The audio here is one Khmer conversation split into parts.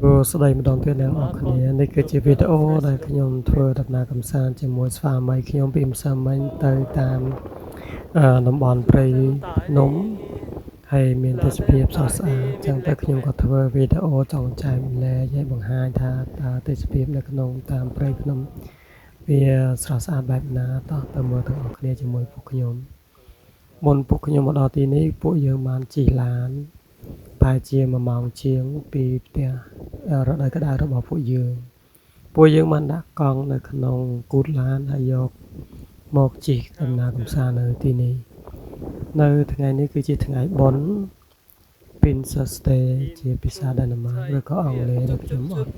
សួស្តីម្ដងទៀតអ្នកទាំងអស់គ្នានេះគឺជាវីដេអូដែលខ្ញុំធ្វើដំណើរកម្សាន្តជាមួយស្វាមីខ្ញុំពីម្សិលមិញទៅតាមតំបន់ព្រៃភ្នំហើយមានទេសភាពស្រស់ស្អាតចឹងទៅខ្ញុំក៏ធ្វើវីដេអូចង់ចែករំលែកឲ្យបង្ហាញថាតើទេសភាពនៅក្នុងតាមព្រៃភ្នំវាស្រស់ស្អាតបែបណាតោះទៅមើលទាំងអស់គ្នាជាមួយពួកខ្ញុំមុនពួកខ្ញុំមកដល់ទីនេះពួកយើងបានជិះឡានប្រហែលជា1ម៉ោងជាងពីផ្ទះរដូវក្តៅរបស់ពួកយើងពួកយើងបានដាក់កង់នៅក្នុងគូទឡានហើយយកមកជិះដំណើរកម្សាន្តនៅទីនេះនៅថ្ងៃនេះគឺជាថ្ងៃបុណ្យ Pinsersday ជាភាសាដាណឺម៉ាកឬក៏អង់គ្លេសដែលខ្ញុំអត់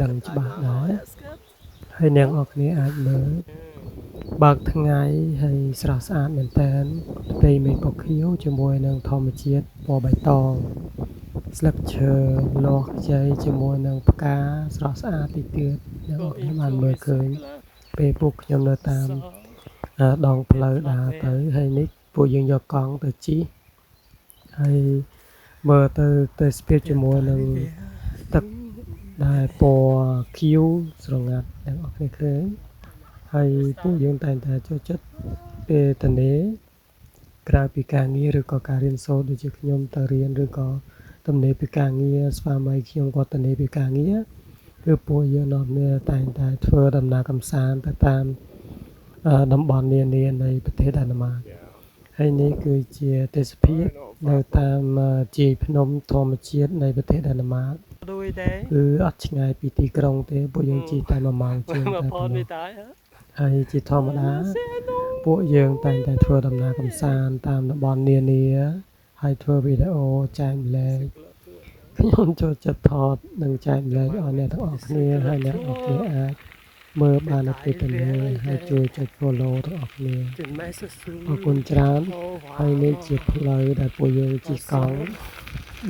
ដឹងច្បាស់ដែរហើយអ្នកទាំងអស់គ្នាអាចមើលបើកថ្ងៃហើយស្រស់ស្អាតមែនតើផ្ទៃមេឃពណ៌ខៀវជាមួយនឹងធម្មជាតិពណ៌បៃតងស្លឹកឈើលាស់ខ្ចីជាមួយនឹងផ្កាស្រស់ស្អាតតិចទៀតអ្នកទាំងអស់គ្នាបានមើលឃើញពេលពួកខ្ញុំនៅតាមដងផ្លូវដើរទៅហើយនេះពួកយើងយកកង់ទៅជិះហើយមើលទៅទេសភាពជាមួយនឹងទឹកដែលពណ៌ខៀវស្រងាត់អ្នកទាំងអស់គ្នាឃើញហើយពួកយើងតែងតែចូលចិត្តពេលទំនេរក្រៅពីការងារឬក៏ការរៀនសូត្រដូចជាខ្ញុំទៅរៀនឬក៏ទំនេរពីការងារស្វាមីខ្ញុំក៏ទំនេរពីការងារគឺពួកយើងនាំគ្នាតែងតែធ្វើដំណើរកម្សាន្តទៅតាមតំបន់នានានៃប្រទេសដាណឺម៉ាកហើយនេះគឺជាទេសភាពនៅតាមជាយភ្នំធម្មជាតិនៃប្រទេសដាណឺម៉ាកគឺអត់ឆ្ងាយពីទីក្រុងទេពួកយើងជិះតែ1ម៉ោងជាងតែប៉ុណ្ណោះហើយជាធម្មតាពួកយើងតែងតែធ្វើដំណើរកម្សាន្តតាមតំបន់នានាហើយធ្វើវីដេអូចែករំលែកខ្ញុំចូលចិត្តថតនិងចែករំលែកឲ្យអ្នកទាំងអស់គ្នាហើយអ្នកទាំងអស់គ្នាអាចមើលបាននៅពេលទំនេរហើយជួយចុច follow ទាំងអស់គ្នាអរគុណច្រើនហើយនេះជាផ្លូវដែលពួកយើងជិះកង់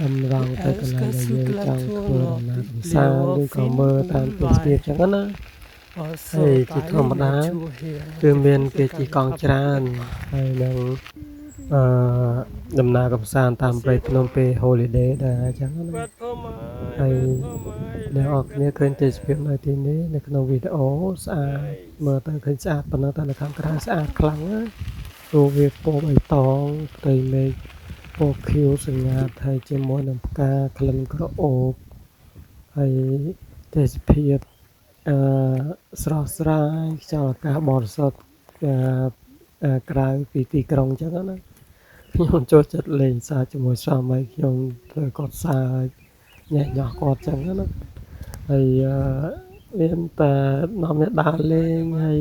តម្រង់ទៅកន្លែងដែលយើងចង់ធ្វើដំណើរកម្សាន្តឬក៏មើលតាមទេសភាពចឹងណាហើយជាធម្មតាគឺមានគេជិះកង់ច្រើនហើយនឹងអឺដំណើរកម្សាន្តតាមព្រៃភ្នំពេល holiday ដែរអញ្ចឹងណាហើយអ្នកទាំងអស់គ្នាឃើញទេសភាពនៅទីនេះនៅក្នុងវីដេអូស្អាតមើលទៅឃើញស្អាតប៉ុណ្ណឹងតែនៅខាងក្រៅស្អាតខ្លាំងណាព្រោះវាពណ៌បៃតងផ្ទៃមេឃពណ៌ខៀវសញ្ញាតហើយជាមួយនឹងផ្កាក្លិនក្រអូបហើយទេសភាពអឺស្រស់ស្រាយខ្យល់អាកាសបរិសុទ្ធអឺក្រៅពីទីក្រុងអញ្ចឹងណាខ្ញុំចូលចិត្តលេងសើចជាមួយស្វាមីខ្ញុំធ្វើគាត់សើចញ៉េះញោះគាត់ចឹងណាហើយមានតែនាំអ្នកដើរលេងហើយ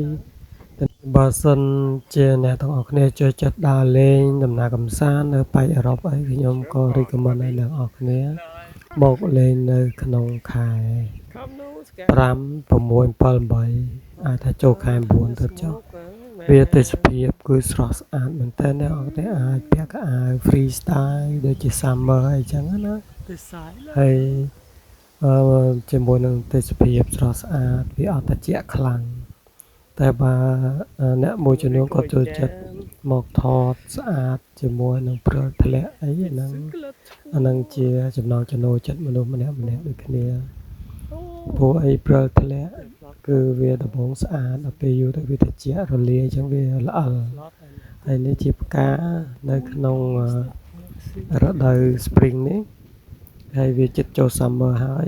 បើសិនជាអ្នកទាំងអស់គ្នាចូលចិត្តដើរលេងដំណើរកម្សាន្តនៅប៉ែកអឺរ៉ុបអីខ្ញុំក៏ recommend ឲ្យអ្នកទាំងអស់គ្នាមកលេងនៅក្នុងខែ5 6 7 8អាចថាចូលខែ9ទៅចុះវាទេសភាពគឺស្រស់ស្អាតមែនតើអ្នកទាំងអស់គ្នាអាចពាក់ខោអាវ free style ដូចជា summer អីចឹងណាហើយអឺជាមួយនឹងទេសភាពស្រស់ស្អាតវាអត់ត្រជាក់ខ្លាំងតែបើអ្នកមួយចំនួនគាត់ចូលចិត្តមកថតស្អាតជាមួយនឹងព្រិលធ្លាក់អីហ្នឹងអាហ្នឹងជាចំណង់ចំណូលចិត្តមនុស្សម្នាក់ម្នាក់ដូចគ្នាព្រោះអីព្រិលធ្លាក់គឺវាដំបូងស្អាតដល់ពេលយូរទៅវាត្រជាក់រលាយអញ្ចឹងវាល្អិលហើយនេះជាផ្កានៅក្នុងរដូវ spring នេះហើយវាជិតចូល summer ហើយ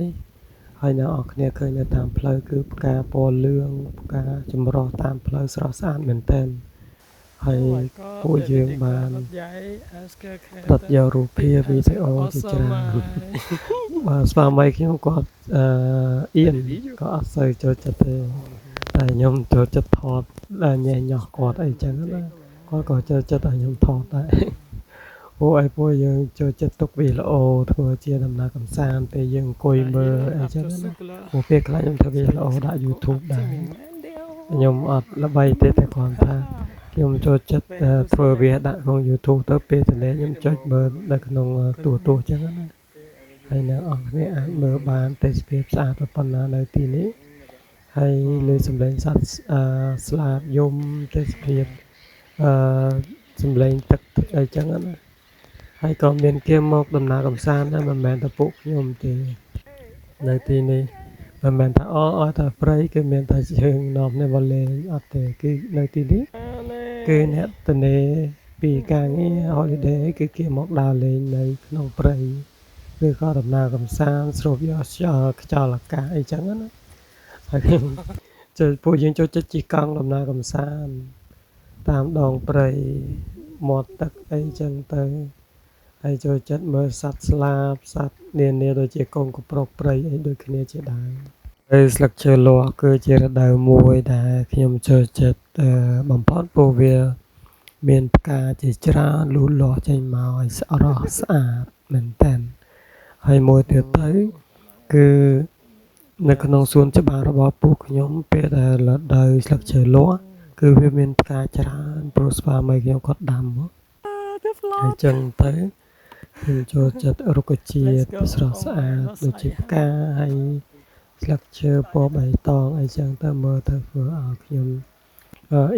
ហើយអ្នកទាំងអស់គ្នាឃើញនៅតាមផ្លូវគឺផ្កាពណ៌លឿងផ្កាចម្រុះតាមផ្លូវស្រស់ស្អាតមែនទែនហើយពួកយើងបានផ្ដិតយករូបភាពវីដេអូជាច្រើនបាទស្វាមីខ្ញុំគាត់អឺអៀនក៏អត់សូវចូលចិត្តទេតែខ្ញុំចូលចិត្តថតដែលញ៉េះញោះគាត់អីចឹងណាគាត់ក៏ចូលចិត្តឲ្យខ្ញុំថតដែរព្រោះអីពួកយើងចូលចិត្តទុកវីដេអូធ្វើជាដំណើរកម្សាន្តពេលយើងអង្គុយមើលអីចឹងណាព្រោះពេលខ្លះខ្ញុំធ្វើវីដេអូដាក់ YouTube ដែរខ្ញុំអត់ល្បីទេតែគ្រាន់ថាខ្ញុំចូលចិត្តធ្វើវាដាក់ក្នុង YouTube ទៅពេលតលេខ្ញុំចុចមើលនៅក្នុងទូរទស្សន៍ចឹងណាហើយអ្នកទាំងអស់គ្នាអាចមើលបានទេសភាពស្អាតប៉ុណ្ណានៅទីនេះហើយលើសំឡេងសត្វអឺស្លាបយំទេសភាពអឺសំឡេងទឹកអីចឹងណាហើយក៏មានគេមកដំណើរកម្សាន្តដែរមិនមែនតែពួកខ្ញុំទេ។ នៅទីនេះមិនមែនថាអឲ្យតែព្រៃគឺមានតែជើងនាំគ្នាមកលេងអត់ទេគឺនៅទីនេះគឺអ្នកតនេពីការងារ holiday គឺគេមកដើរលេងនៅក្នុងព្រៃឬក៏ដំណើរកម្សាន្តស្រូបយកខ្យល់ខ្យល់អាកាសអីចឹងណាហើយខ្ញុំចូលពួកយើងចូលចិត្តជិះកង់ដំណើរកម្សាន្តតាមដងព្រៃមាត់ទឹកអីចឹងទៅហើយចូលចិត្តមើលសត្វស្លាបសត្វនានាដូចជាកូនកប្រុកព្រៃអីដូចគ្នាជាដើមហើយស្លឹកឈើលាស់គឺជារដូវមួយដែលខ្ញុំចូលចិត្តបំផុតព្រោះវាមានផ្កាជាច្រើនលូតលាស់ចេញមកឲ្យស្រស់ស្អាតមែនតើហើយមួយទៀតទៅគឺនៅក្នុងសួនច្បាររបស់ពួកខ្ញុំពេលដែលរដូវស្លឹកឈើលាស់គឺវាមានផ្កាច្រើនព្រោះស្វាមីខ្ញុំគាត់ដាំមកហើយចឹងទៅខ្ញុំចូលចិត្តរុក្ខជាតិស្រស់ស្អាតដូចជាផ្កាហើយស្លឹកឈើពណ៌បៃតងអីចឹងទៅមើលទៅធ្វើឲ្យខ្ញុំ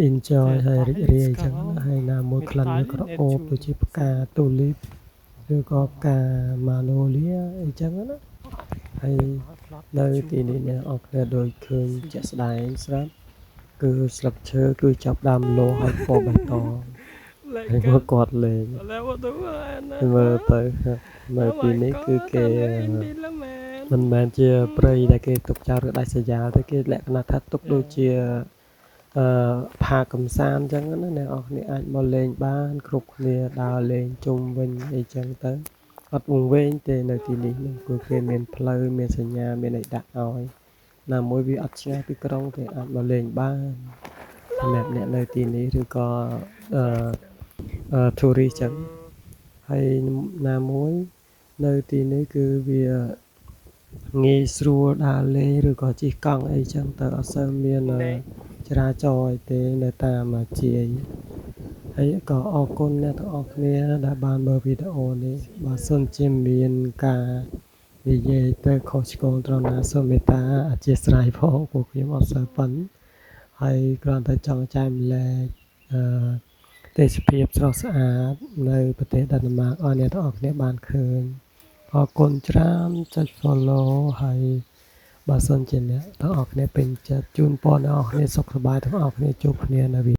enjoy ហើយរីករាយចឹងណាហើយណាមួយក្លិនវាក្រអូបដូចជាផ្កាទូលីបឬក៏ផ្កា magnolia អីចឹងណាហើយនៅទីនេះអ្នកអរគ្នាដូចឃើញជាក់ស្ដែងស្រាប់គឺស្លឹកឈើគឺចាប់ដើមលាស់ហើយពណ៌បៃតងហើយមើលគាត់លេងមើលទៅនៅទីនេះគឺគេមិនមែនជាព្រៃដែលគេទុកចោលឬដាច់ស្រយាលទេគេលក្ខណៈថាទុកដូចជាអឺផាកកំសាន្តអញ្ចឹងណាអ្នកនរគ្នាអាចមកលេងបានគ្រប់គ្នាដើរលេងជុំវិញអីចឹងទៅអត់វង្វេងទេនៅទីនេះនោះគឺគេមានផ្លូវមានសញ្ញាមានអីដាក់ឲ្យណាមួយវាអត់ឆ្ងាយពីក្រុងទេអាចមកលេងបានសម្រាប់អ្នកនៅទីនេះឬក៏អឺអឺ tourist ចឹងហើយណាមួយនៅទីនេះគឺវាងាយស្រួលដើរលេងឬក៏ជិះកង់អីចឹងទៅអត់សូវមានចរាចរណ៍អីទេនៅតាមជាយហើយក៏អរគុណអ្នកទាំងអស់គ្នាដែលបានមើលវីដេអូនេះបើសិនជាមានការនិយាយទៅខុសឆ្គងត្រង់ណាសូមមេត្តាអធ្យាស្រ័យផងពួកខ្ញុំអត់សូវប៉ិនហើយគ្រាន់តែចង់ចែករំលែកអឺទេសភាពស្រស់ស្អាតនៅប្រទេសដាណឺម៉ាកឲ្យអ្នកទាំងអស់គ្នាបានឃើញអរគុណច្រើនចុច follow ហើយបើសិនជាអ្នកទាំងអស់គ្នាពេញចិត្តជូនពរអ្នកទាំងអស់គ្នាសុខសប្បាយទាំងអស់គ្នាជួបគ្នានៅវី